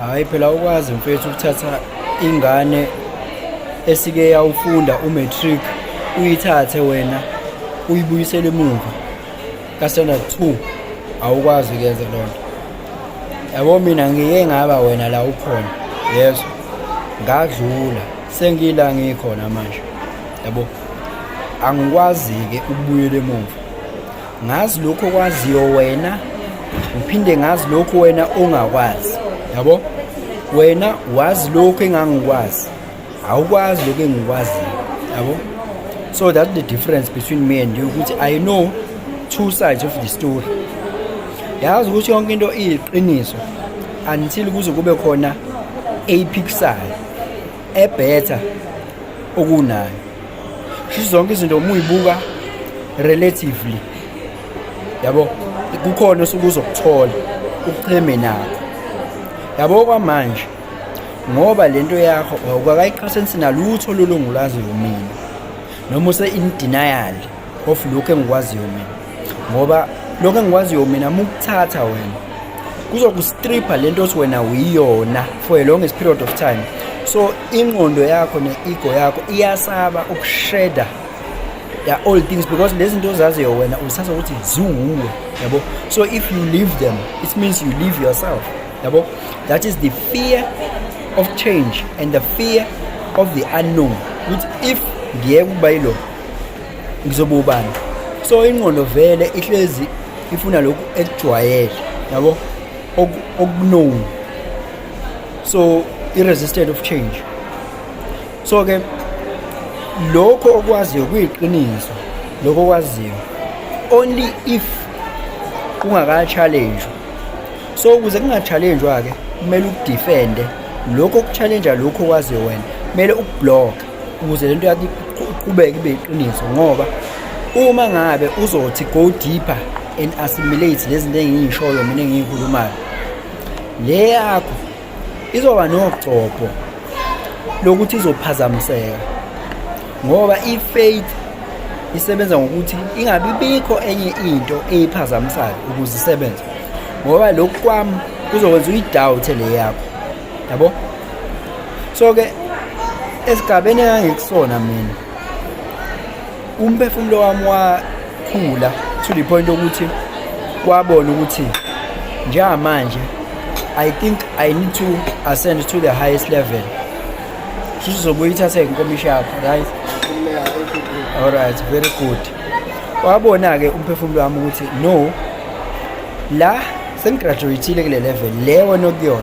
Hhayi phela, ukwazi mfethu ukuthatha ingane esike yawufunda u-matric, uyithathe wena uyibuyisele emuva ka-standard 2, awukwazi ukuyenza loo nto, yabo. Mina ngike ngaba wena la ukhona, yezwa, ngadlula, sengila ngikhona manje, yabo. Angikwazi-ke ukubuyela emuva. Ngazi lokho okwaziyo wena, ngiphinde ngazi lokhu wena ongakwazi, yabo. Wena wazi lokhu engangikwazi, awukwazi lokhu engikwaziyo, yabo. So that's the difference between me and you, ukuthi I know two sides of the story. Yazi ukuthi yonke into iyiqiniso until kuze kube khona eyiphikisayo e-better okunayo. Sho zonke izinto uma uyibuka relatively, yabo, kukhona osuke uzokuthola ukucheme nakho, yabo. Kwamanje ngoba lento yakho awukakayiqhathanisi nalutho lolu ngulaziyo mina, noma use in denial of lokhu engikwaziyo mina, ngoba lokhu engikwaziyo mina uma ukuthatha wena kuzokustripha lento othi wena uyiyona for a longest period of time. So ingqondo yakho ne-ego yakho iyasaba ukusheda ya all things, because lezi zinto ozaziyo wena uzithatha ukuthi ziwuwe, yabo. So if you leave them, it means you leave yourself, yabo. That is the fear of change and the fear of the unknown, ukuthi if ngiyeke ukuba yilo, ngizoba ubani? So ingqondo vele ihlezi ifuna lokhu ekujwayele, yabo, okuknown, so i-resistant of change. So ke lokho okwaziyo kuyiqiniso, lokho okwaziyo only if kungaka-challenge. So ukuze kunga-challenge-wa-ke, kumele ukudefende lokho okuchallenge lokho okwaziyo wena, kumele ukublock ukuze lento yakho iqhubeke ibe iqiniso, ngoba uma ngabe uzothi go deeper and assimilate lezi zinto engiyishoyo mina engiyikhulumayo, le yakho izoba nogcobho lokuthi izophazamiseka, ngoba i-faith isebenza ngokuthi ingabi bikho enye into eyiphazamisayo ukuze isebenze, ngoba lokhu kwami kuzokwenza uyidoubt le yakho, yabo. So ke esigabeni engangikusona mina, umphefumulo wami wakhula to the point ukuthi wabona ukuthi njengamanje I think I need to ascend to the highest level. Shuthi uzobuye uyithathe inkomishi yakho, right? Alright, very good. Wabona-ke umphefumulo wami ukuthi no, la sengigraduate-ile kule level le wena okuyona.